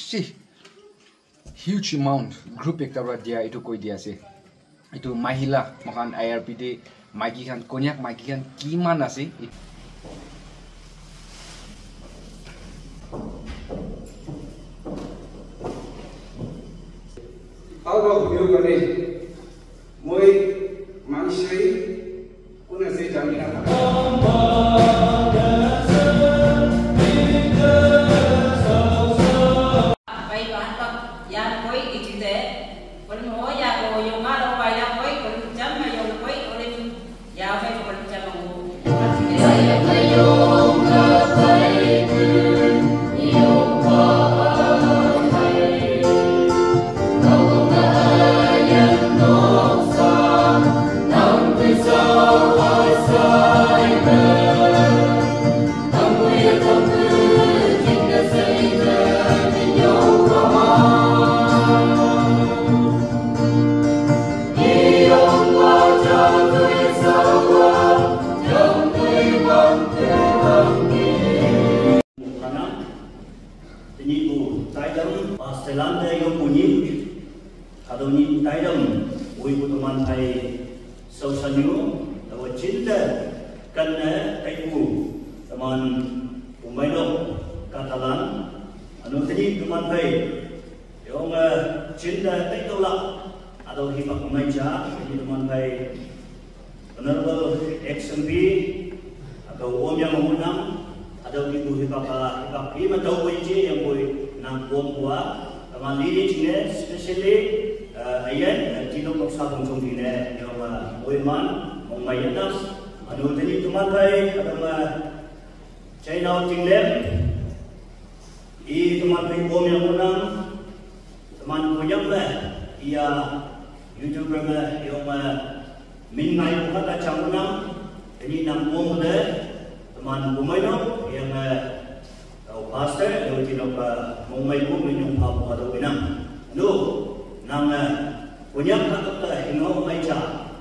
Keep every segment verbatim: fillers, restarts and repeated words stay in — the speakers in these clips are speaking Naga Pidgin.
See, huge amount group ekta para dia etu koi dia ase. Etu mahila moikhan I R P te maiki khan, konyak maiki khan kiman ase? Out of view kane, moi mansei kun ase jani na. Bai ban pak yang koi di cite. Kolum ho ya ko yong ma lo bai ya koi kolum jam ma yong koi kolum ya koi kolum jam ma. Tini ku taidam pastelan de yo kunyim. Kadoni taidam ui ku tuman thai sausanyo dawa chinta kanna taiku taman umaino katalan anu tini tuman thai yong chinta taitola ado hipak umai cha tini tuman thai Honorable X M P, atau om yang mengundang, atau di tu hipak hipak di matau koi je yang koi nang om kua, teman lili cine, especially ayan, tino koksa bongcong dine, yang koi man, mong mayan nam, anu tadi teman kai, atau ma China tinglem, i teman kai om yang mengundang, Teman konyam le iya YouTuber me yong me min ngai ko kata chang nam ini nam ko de teman kumai no yang me pastor yang tino ka mong mai ko min yong pa ko do inam no nang konyam ka ta hino mai cha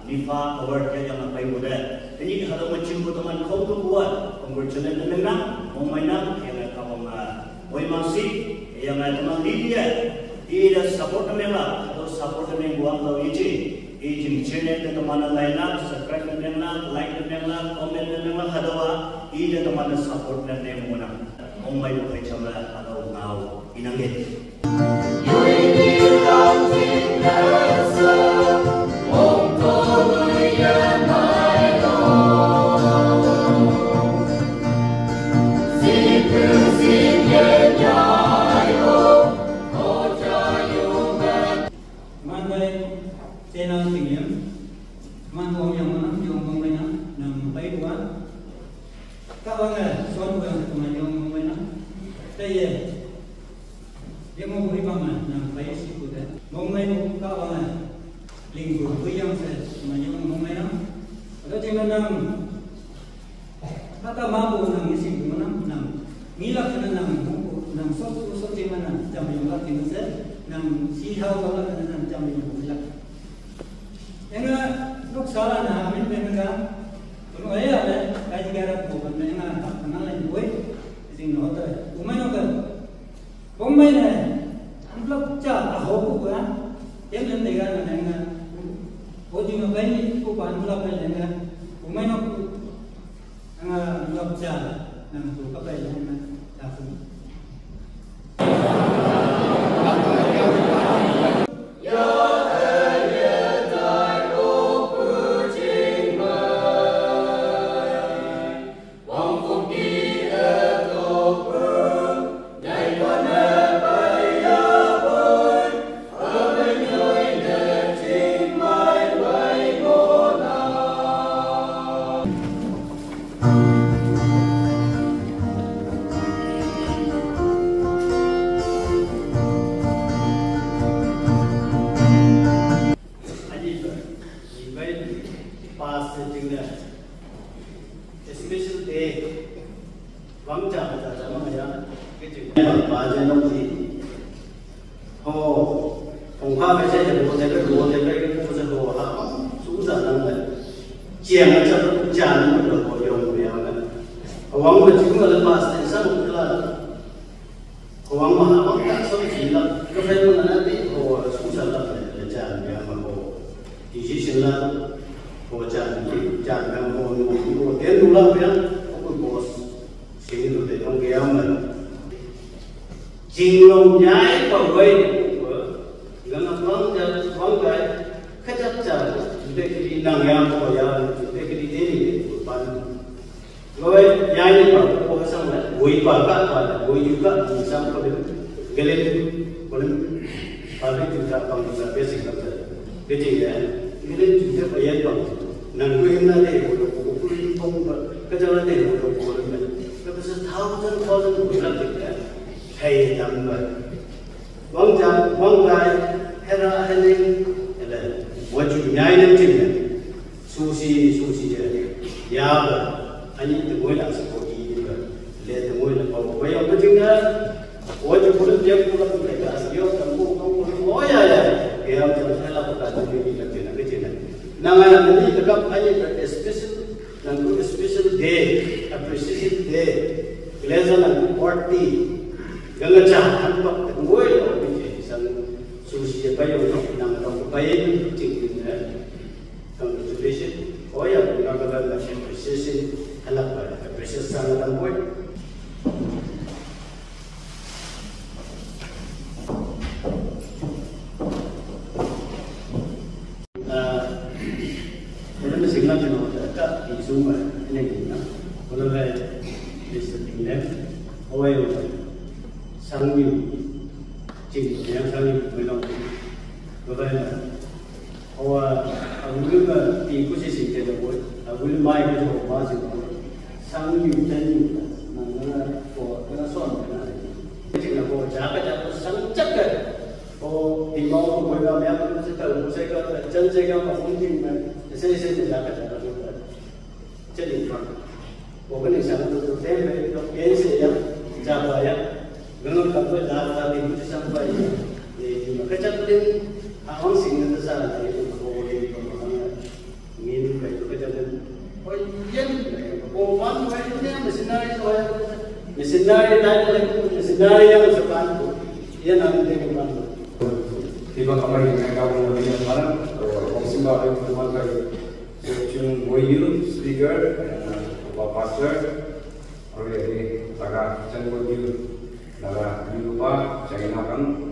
ni fa award ya yang mai ko de ini hado ma chim ko teman ko ko wa congratulate ne nam mong mai nam yang ka mong mai ma si yang teman di dia Ida support na mengla, atau support na meng buang tau ichi. Ijin channel te teman na like na, subscribe na mengla, like na mengla, comment na mengla, hadawa. Ida teman na support na meng muna. Mong mai bukai chamla, atau ngau inangit. Mangai tena tingem, man om yang manam, yang mangai nam, nam pai dua. Ka banga, son banga, teman yang mangai nam. Taye, yang mau beri paman, nam pai si kuda. Mangai mau ka banga, lingku, buyang sa, teman yang mangai nam. Ada tinggal nam, Kata mampu nang isi guna nang ngilak kena nang mampu nang sok sok cima nang jam yang lak kena se nang si hau kala kena nang jam yang ngilak. Enga nuk sala na amin kena ka. Kono aya le kai gara ko kan enga tak kenal lain boy. Sing no ta. Umai no ka. Bombay na, envelope cha, a ho ko ko na, tem tem de ga na na, ho ji no kai ni ko pa envelope na na, ko mai no ko, na envelope cha, na ko ka pai na na, ta ko. Special day. Wang cha cha cha ma ya. Ke chi. Ba je no ji. Ho. Kong kha ba je de bo de ko de ko ko je ho ha. Su za na na. Ji ma cha cha na ko ko yo mo ya na. Wang ma ji ko la pas de sa ko la. Ko wang ma ha wang ta so ji. Long nyai pa wai ko, gana wang ja, wang gai, kajak ja, jute kiri nang yang ko ya, jute kiri deni de ko pan. Loi nyai ni pa ko sang la, wai pa ka pa la, wai yu ka ni sang ko le, gelen ko le, pa le tu ka pang sa pe sing ka. Kecil ya, gelen tu ya pa yan pa. Nang ko na de ko ko ko ko ko ko ka ja la de ko ko ko. Ka pa sa thousand thousand ko la de. Hey, number. Wang jang, wang gai, hera hening, ele, waju nyai nem ching ne. Susi, susi je, ya ba, ani te moi la sa ko i ba, le te moi la ko, ko yo ba ching ne. Waju ko le ko ko ko le ga sa yo, tam ko ko ko, oh ya ya, ya jang sa la ko ka ni ni la ke na ke ching ne. Na nga na ni ka ka ani ka special Nang special day, appreciation day, gleza nang party, galacha, hanpak, ngoi lo, sang susi ya bayo, nang lo bayo, ting ting na. Congratulations. Oh ya, nang lo na appreciation, halak ba, appreciation sang nang boy. Ora na signal na ta ka isuma ne na. Ora ga is the thing ne. Oi oi. Sangmi. Ching ya sangmi ko lo. Ora na. Owa agulu ka ti kusi sinte lo. Agulu mai ko ma sinte. Sangmi tan na na ko na so na. Ching na ko ja ka ja ko sang chak ka. O, Dimau ko koi ka mya ko se ta, ko se ka, chan se ka, ma phone din na, se se ne ja ka ja ka ko ta. Che din ka. O ko ne sa ko to te me to ke se ya, ja ba ya. Gano ka ko da ka ni ko sa ba ya. Ye ma ka cha ko din, a hong sing na sa na ye ko ko ye ko ma. Min bai tu ka jalan. Oi, yen. Ko man bai ne missionary oi. Missionary dai le missionary yang sepan ko. Yen ang de ko man. Tiba kamar yang kau yang mana? Simba ayo teman kai. Chung Boyu speaker, uh, pastor. Aru yate taga Chango New, Naga New pa, China khan.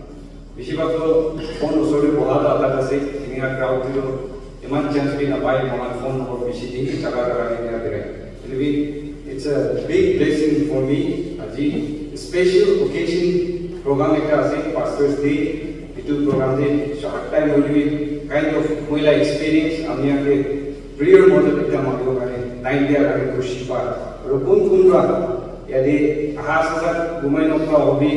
Bishi bhag toh phone osor te boha toh adat ase, enika crowd te toh iman chance bi napai, moikhan phone number bishi di, jaga jaga te enika birai. Anyway, it's a big blessing for me. Aji special occasion program ekta ase, Pastor's Day. Etu program te short time hoile bi kind of moi la experience ami yate prayer model ekta mangbo karne nine dia karne khushi pa. Aru kun kun pra yate aha asa sa gumai nok pra hobi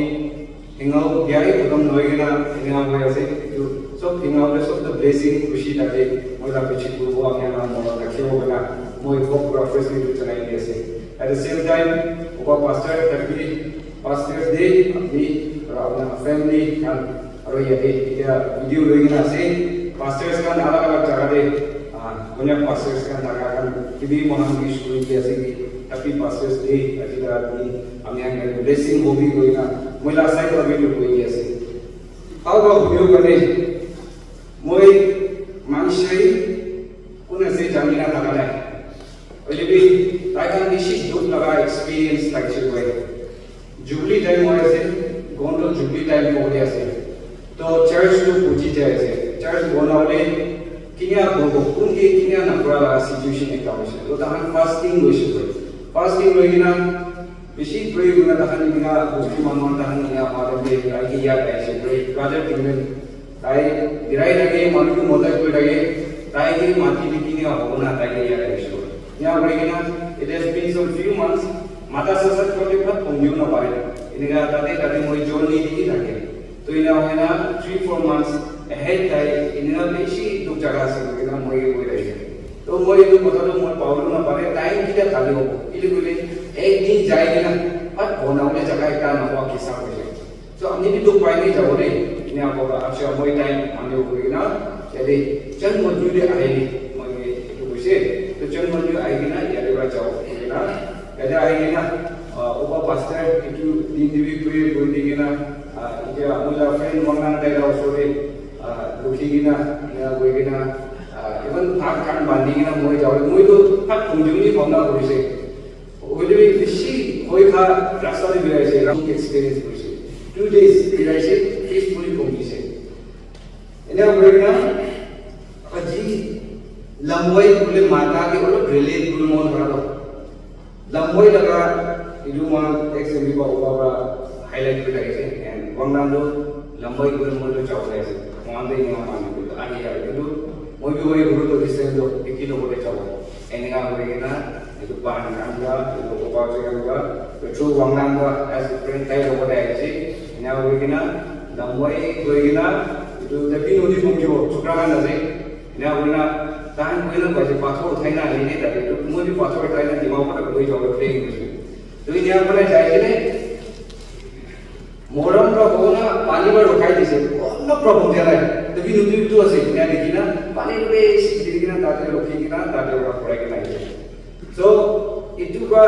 hengao biya hi khotom nohoi kena hengao hoi ase. Etu sob hengao te sob the blessing khushi thake moi la piche kurbo ami khan la mon rakhibo kena moi hope pra first etu janai di ase. At the same time, oba pastor happy Pastor's Day apni aru apna family khan. Aru yate etia video loi kena ase, pastors khan alag alag jaga te, ah, Konyak pastors khan thaka khan kibi mohan wish kuri di ase ki happy Pastors Day, aji laga din ami khan karne blessing hobi koi na moi la side para bi koi di ase. Aru ba video karne moi manshai kun ase jani na thaka nai. Hoile bi tai khan bishi dukh laga experience thakise koi. Jubilee time hoi ase, Gondo Jubilee time hoi ase. To church to buji jai ase. Church bonabole kinia bobo, kunke kinia nakura laga situation ekta hoise. To tahan fasting loise koi. Fasting loi kena bishi pray kurina tahan enika buji manu tahan enika Father Day aike yaad aise. Brother Tinglen Tai birai thake, manu ke mota kuri thake, tai ke mati di kini hobo na, tai ke yaad ahi jabo. Enia kuri kena, it has been some few months, mata sasa kote bhat pongjibo na pare. Enika tate tate moi journey di thake. To enia hoina three four months ahead tai enika bishi dukh jaga ase koi kena moi ke koi thake. To moi etu kotha to moi pabole na pare, time ketia khali hobo. Etu koile ek din jai kena bhat bonabole jaga ekta na pa kisa hoise. So, ami bi dukh pai ni jabo de. Enia koa, acha, moi time mani koi kena, yate Chanmyol te ahi, moi etu koise. To Chanmyol ahi kena, yate para jao koi kena. Yate ahi kena, ah, oba pastor, etu din te bi pray kuri di kena, ah, etia moi la friend Wangnan tai la osor te, ah, rukhi kena, enia koi kena, ah, even bhat khan bandi kena moi jao. Moi to bhat khunjung ni bhabna korise. Hoile bi bishi bhoi kha rasta te birai ase, experience korise. Two days, peacefully completion. Ena hoikena, aji Lamwai kule mata ke olop relate kuri mon thaka toh. Lamwai laga etu moikhan ex M P pa oba pra highlight kuri thakise. And Wanglam toh Lamwai kule moi toh jabo lai ase. Moikhan toh eneka manu koi toh ahi ahi. Etu moi bi hoi guru toh recent toh dikhi lobo le jabo. Eneka hoikena etu pan khan pra, etu oba khan pra, etu Wanglam pra as a friend tai lobo le ahise. Eneka hoikena Lamwai hoikena etu tapi nodi pongjibo chukra khan ase. Ena kurina tahan koina paise pathor uthai na ahine tate, to moi bi pathor uthai na Dimapur loi jabo plan kurise. To ena kurina jai kene morom pra hobo na pani pra rokhai dise, olop pra pongja nai. To bi nutu tu ase, ena dikhi na pani pra besi dikhi na tate rokhi kena tate pra korai kena ahise. So, etu pra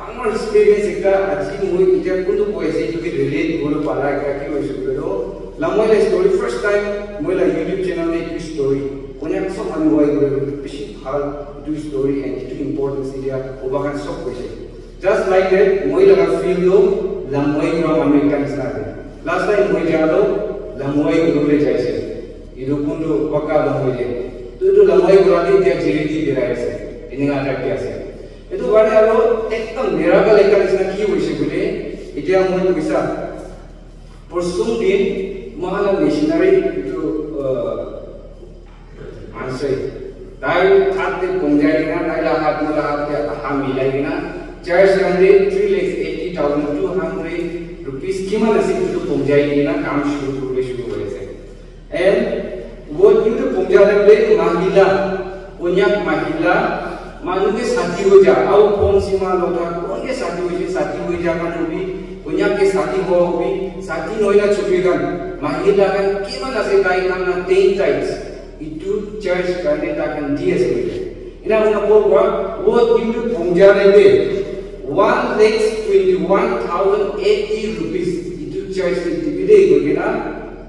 dangor experience ekta aji moi itya kuntu koi ase, etu ke relate kuribo para ekta ki hoise koile toh, Lamwai la story first time moi la YouTube channel te etu story. Konyak sob manu wai kore bishi bhal etu story and etu importance dia oba khan sob koise. Just like that, moi laga feel toh Lamwai pra manu ekta nisina ase. Last time moi ja toh Lamwai guru le jaise. Etu kuntu pakka Lamwai le. To etu Lamwai pra bi dia J D birai ase. Eneka type ke ase. Etu karne aro ekdam miracle ekta nisina ki hoise koile, etia moi koisa, porsu din moikhan la missionary etu, uh, ase. Tai hat te pongjai kena, tai la hat, moi la hat te aha milai kena, church khan te three lakhs eighty thousand two hundred rupees kiman ase etu pongjai kena kam shuru kuri shuru kuri ase. And word you to punja le mahila, Konyak mahila, manu ke sati ho ja, au kon sima lota, kon ke sati ho ja, sati ho ja kan hobi, Konyak ke sati ho hobi, sati noila chukri kan, mahila kan kiman ase tai kan na ten times. Itu church karne ta kan di ase. Ina muna ko wa, word you to punja le one lakh twenty one thousand eighty rupees. Itu church ni tibide ko kena,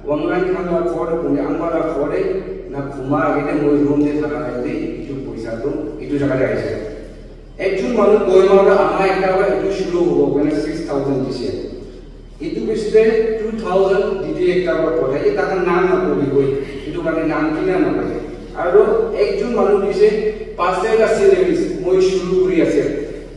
Wanglam khan la ghor te, Pune Amba la ghor te, na khuma age te moi room te thaka time te, itu poisa tu, itu jaga te aise. Ekjon manu Kohima para ama ekta para itu shuru hobo, koina six thousand dise. Itu pichete two thousand didi ekta para pothai, e takhan nam na kori koi, itu karne nam kina na koi. Aru ekjon manu dise, pastor ka salaries, moi shuru kori ase.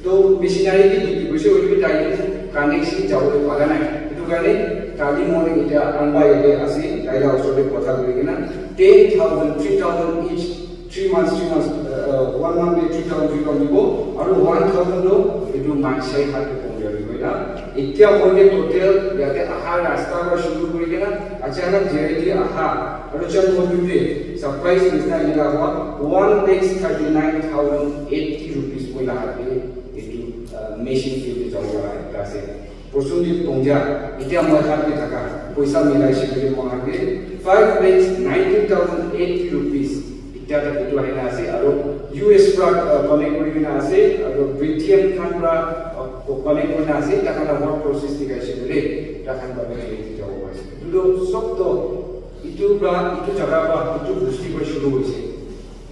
To missionary ke dikhi koise, hoile bi tai connection jabole para nai. Etu karne kali moi etia Amba yate ase, tai la osor te kotha kuri kena ten thousand, three thousand each, three months, three months, uh, uh, one month te three thousand, three thousand dibo, aru one thousand to etu Mansai hat te pon jabi koi na. Etia moi ke total yate aha rasta para shuru kuri kena, achanak jereti aha, aru chan moi te surprise nisna eneka hua, one lakh thirty nine thousand eighty rupees moi la hat te etu, uh, mission fee te jama kora ekta ase. Porsu din pongja, etia moi khan ke thaka, poisa milai shikile moi khan ke five lakhs nineteen thousand eighty rupees. Etia tak etu ahina ase, aru U S pra, uh, connect kuri kena ase, aru Britain khan pra, uh, connect kuri kena ase, takhan la work process dikhai shikile, takhan pra bhi jabo parise. Etu toh sob toh, etu pra, etu jaga pra, etu bosti pra shuru hoise.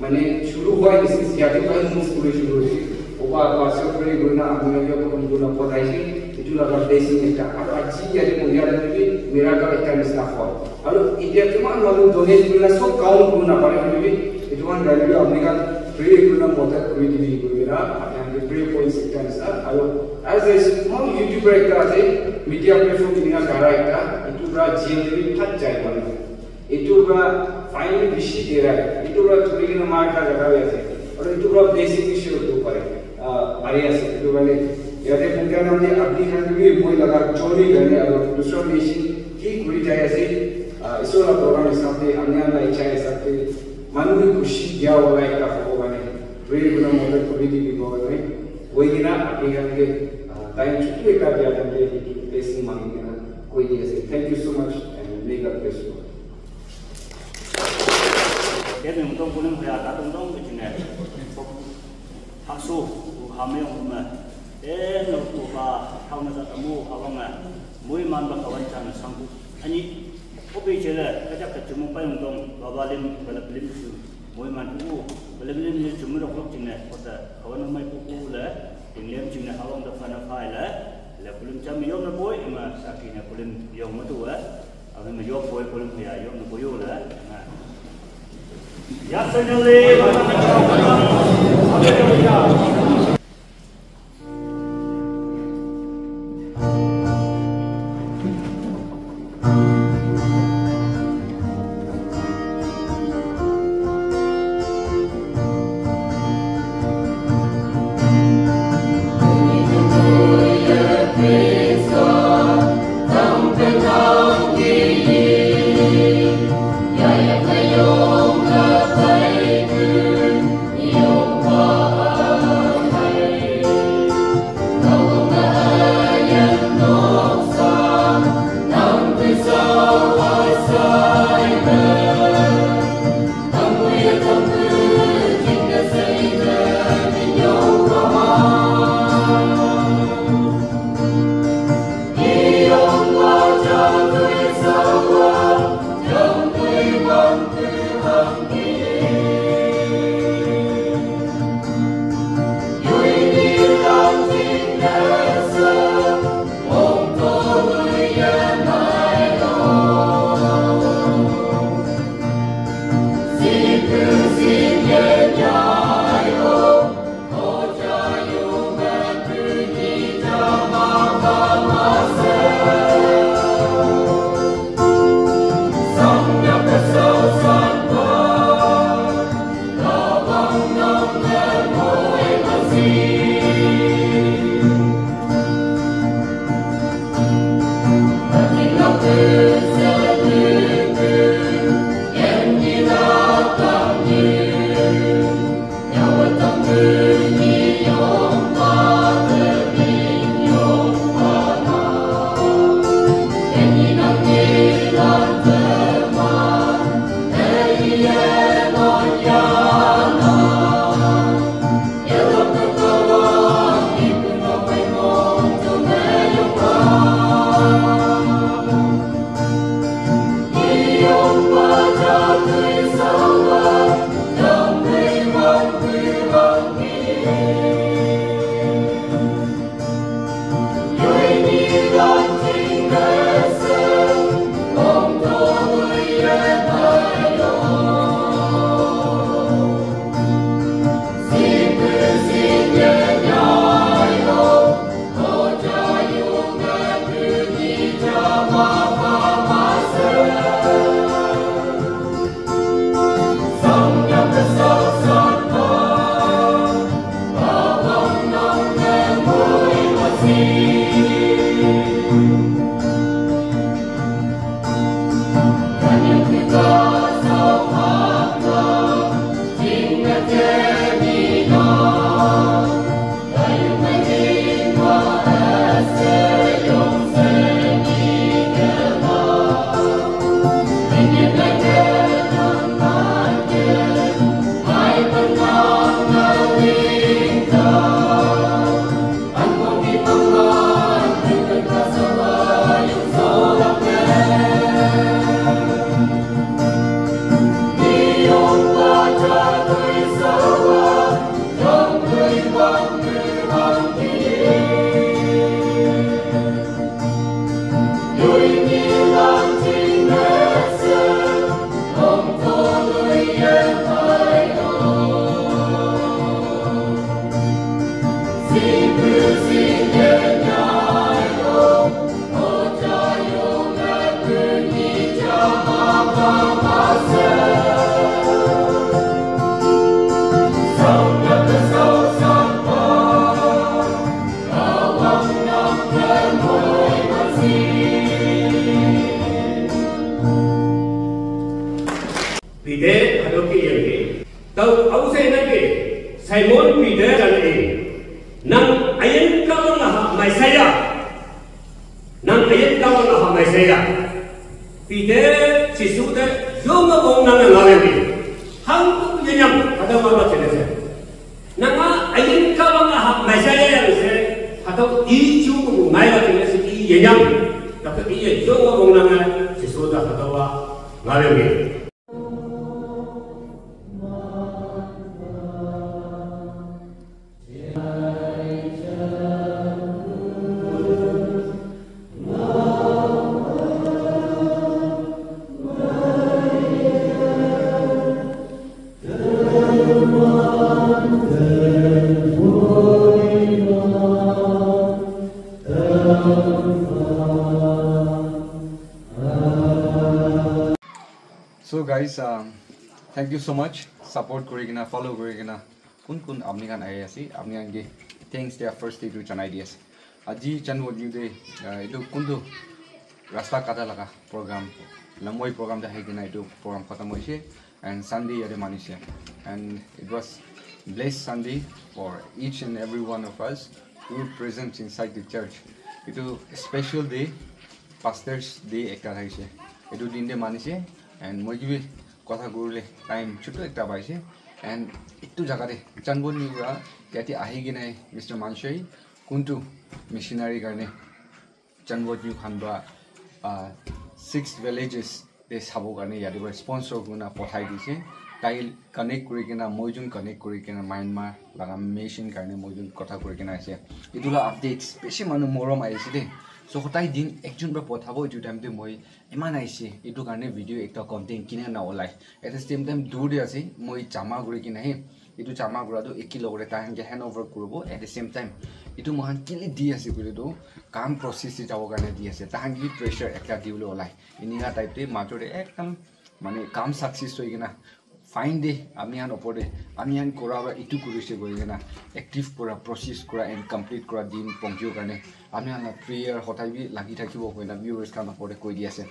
Mane, shuru hua nisina, yate para move kuri shuru hoise. Oba, oba, se kuri kuri na, ami khan ke program kuri na pathaise. Etu laga blessing ekta. Aru aji yate bohi ase, miracle ekta nisina hua. Aru etia kiman manu donate kuri na, sob count kuri na pare kuri bi. Etu khan gari bi apni khan pray kuri na madad kuri dibi kuri na, apni khan ke prayer points ekta nisina. Aru as a small YouTuber ekta ase, media platform enika gara ekta, etu para jail te bi phat jai manu. Etu para fine bi bishi dirai, etu para thori kena mar kha jaga bi ase, aru etu para blessing bishi hobo pare, ah, pari ase. Etu karne yate phunkya naam te apni khan ke bi moi laga journey karne aru dusra mission ki kuri jai ase, ah, Isor la program hisab te, apni khan la ichha hisab te, manu ke khushi diya wala ekta hobo karne, pray kurina madad kuri dibo karne, koi kena apni khan ke, ah, time chutu ekta diya time te etu blessing mangi kena koi di ase. Thank you so much and may God bless you. Kevin tong kuning kaya tatong tong kecine. Hasu, hame ong me. Eh, no, ba, hau na sa tamu, hawang na. Mui man ba kawan chan sangku. Ani, opi chele, kajak kachumu pa yung tong, baba lim, balap lim chu. Mui man tu, balap lim ni chumu rok rok cine, kota, kawan mai ku ku le, lim lim cine, hawang da fana fai le. Le pulim cham yom na boy, ima saki na pulim yom matu eh. Abe ma yom boy pulim ya yom na boy yo la. Ya sanyale. Peter hado ke yage. Tau au se na ke Simon Peter jan e. Nang ayen ka wang ha Messiah. Nang ayen ka wang ha Messiah. Peter Jisu te yong wong nang na le. Hang tu yenyam hado ma ba chene se. Nanga ayin ka wang aha Messiah yang se, hatau i chu ku ngai la kene se i ye nyam. Tapi i ye jo ngo wong nanga Jisu da hatau wa ngai le. So guys, um, thank you so much. Support kuri kena, follow kuri kena, kun kun apni khan ahi ase, apni khan ke thanks dia first day tu janai di ase. Aji Chanwon New Day, uh, itu kuntu rasta kata laga program, lamoi program te ahi kena itu program khatam hoise, and Sunday yate manise, and it was blessed Sunday for each and every one of us who present inside the church. Itu special day, Pastors Day ekta thaise. Itu din te manise, and moi kibi kotha kuribole time chutu ekta paise, and itu jaga te Chanwon New pra yate ahi kena Mister Manshai kuntu missionary karne Chanwon New khan pra, ah, six villages te sabo karne yate pra sponsor kurina pothai dise. Tai connect kuri kena, moi jun connect kuri kena Myanmar laga mission karne moi jun kotha kuri kena ase. Itu la updates bishi manu morom ahi ase de. So, hotai din ekjun pra pothabo itu time te moi iman aise. Itu karne video ekta content kine na olai. At the same time, dur de ase, moi jama kuri kena he. Itu jama kura tu eki logore tai khan ke hand over kuribo. At the same time, itu moikhan kile di ase koile tu kam process te jabo karne di ase. Tai khan ke pressure ekta dibole olai. Inika type te major te ekdam mane kam success hoi kena fine de, ami khan opor de, ami khan kura pra itu kurise koi kena active kura, process kura and complete kura din pongjo karne ami khan la prayer hotai bi lagi thakibo koina viewers khan opor de koi di ase.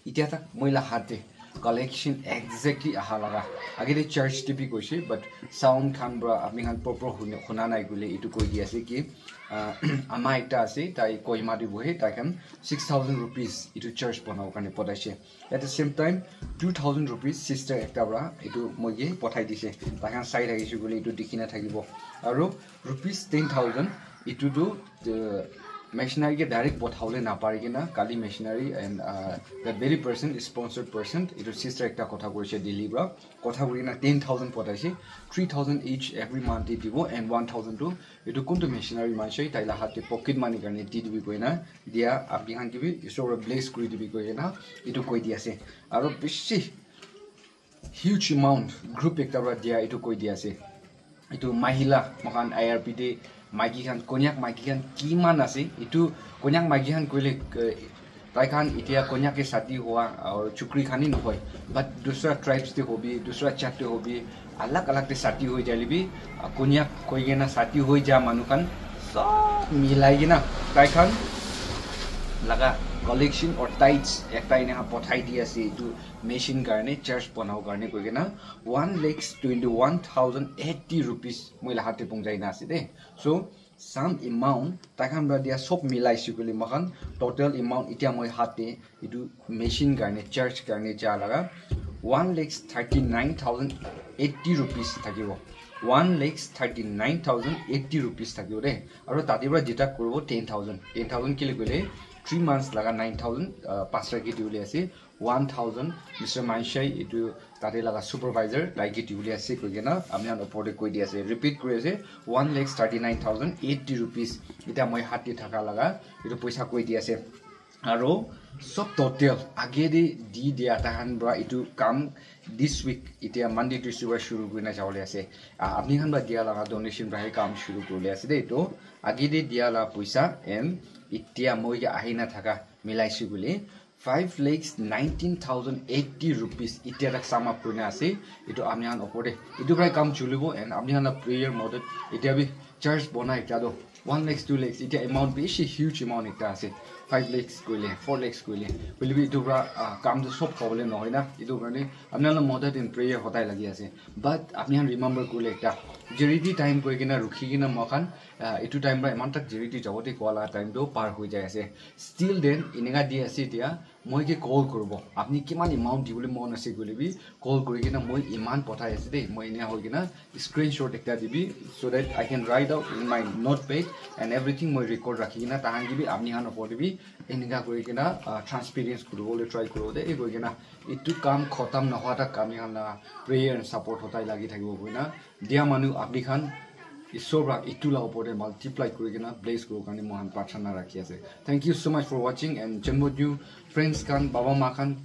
Itya tak moi la hat te collection exactly aha laga. Age te church te bi koise, but sound khan pra apni khan proper huna, huna nai koile itu koi di ase ki, ah, ama ekta ase, tai Kohima te bohe, tai khan six thousand rupees itu church banabo karne potaise. At the same time, two thousand rupees sister ekta pra itu moi ke pothai dise. Tai khan sai thakise koile itu dikhi na thakibo. Aru rupees ten thousand itu tu, uh, missionary ke direct pothabole napari kena, kali missionary and, uh, that very person, sponsored person, itu sister ekta kotha kurise Delhi pra. Kotha kuri kena ten thousand pothaise, three thousand each every month te dibo and one thousand tu itu kuntu missionary manshai tai la hat te pocket money karne di dibi koina dia, apni khan ke bi isor pra bless kuri dibi koina itu koi di ase. Aru bishi huge amount group ekta pra dia itu koi di ase. Itu mahila moikhan I R P te maiki khan, konyak maiki khan kiman ase, itu konyak maiki khan koile, eh, tai khan itya konyak ke shadi hua aur chukri khan hi nohoi, but dusra tribes te hobi, dusra jat te hobi, alag alag te shadi hoi jale bi, ah, konyak koi kena shadi hoi ja manu khan sob milai kena tai khan laga collection or tithes ekta ena pothai di ase itu mission karne, church banabo karne koi kena one lakhs twenty one thousand eighty rupees moi la hat te pongchai na ase de. So, some amount, tai khan pra dia sob milai se koile moikhan total amount itya moi hat te itu mission karne, church karne ja laga one lakhs thirty nine thousand eighty rupees thakibo. One lakhs thirty nine thousand eighty rupees thakibo de. Aru tate pra deduct kuribo ten thousand. Ten thousand kile koile three months laga nine thousand, uh, pastor ke dibole ase. One thousand Mister Manshai itu tate laga supervisor tai ke dibole ase koi kena ami khan opor te koi di ase. Repeat kuri ase, one lakhs thirty nine thousand eighty rupees. Itya moi hat te thaka laga itu poisa koi di ase. Aru sob total age te di dia tai khan pra itu kam this week, itya Monday, Tuesday pra shuru kurina jabole ase. Ah, apni khan pra dia laga donation pra he kam shuru kuribole ase de. Itu age te dia la poisa and itya moi ke ahina thaka milai se koile five lakhs nineteen thousand eighty rupees itya tak sum up kurina ase. Itu apni khan opor te itu pra kam chulibo and apni khan la prayer mountain itya bi church bona ekta toh one lakhs, two lakhs, itya amount bishi huge amount ekta ase. Five lakhs koile, four lakhs koile, koile bi itu pra, ah, kam toh sob khabole nohoi na. Itu karne apni khan la madad and prayer hodai lagi ase. But apni khan remember koile ekta, charity time koi kena rukhi kena moikhan, ah, itu time pra iman tak charity jabo te koa la time toh par hoi jai ase. Still then, eneka di ase dia, moi ke call kuribo. Apni kiman amount dibole mon ase koile bi call kuri kena moi iman pothai ase de. Moi eneka hoi kena screenshot ekta dibi so that I can write out in my notepad and everything moi record rakhi kena tai khan ke bi apni khan opor te bi eneka kuri kena, ah, transparency kuribole try kuribo de. Ei koi kena itu kam khatam nohwa tak apni khan la prayer and support hodai lagi thakibo koina dia manu apni khan Isor pra itu la opor te multiply kuri kena bless kuribo karne moikhan prarthana rakhi ase. Thank you so much for watching and Chanwon New friends khan, baba ma khan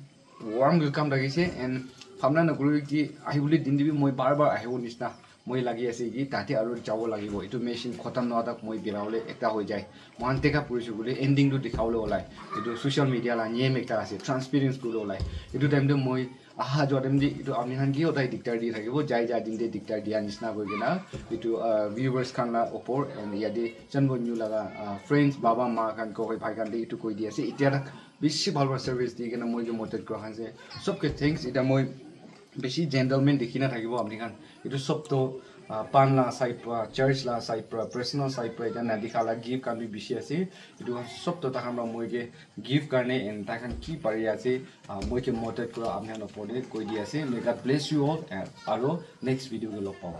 warm welcome rakhi ase and bhabna nakuribi ki ahibole din te bi moi bar bar ahibo nishina Moi lagi ase ki tate aru jabo lagibo. Etu mission khotam noa tak moi birabole ekta hoi jai. Mohan take up kurise koile ending tu dikhabole olai. Etu social media la niyam ekta ase, transparency kuri olai. Etu time te moi aha jua time te etu apni khan ki hodai diktar di thakibo, jai ja din te diktar dia nisna koi kena etu, ah, viewers khan la opor and yate Chanbo New laga, ah, friends, baba, ma khan, kohoi, bhai khan te etu koi di ase. Itya tak bishi bhal para service di kena moi ke madad kura khan ase. Sob ke thanks. Ita moi bishi gentleman dikhi na thakibo apni khan. Etu sob to, ah, pan la side pra, church la side pra, personal side pra ita na dikha la gift khan bi bishi ase. Etu khan sob to takhan pra moi ke gift karne and takhan ki pari ase, ah, moi ke madad kura apni khan opor te koi di ase. May God bless you all and aro next video ke log pabo.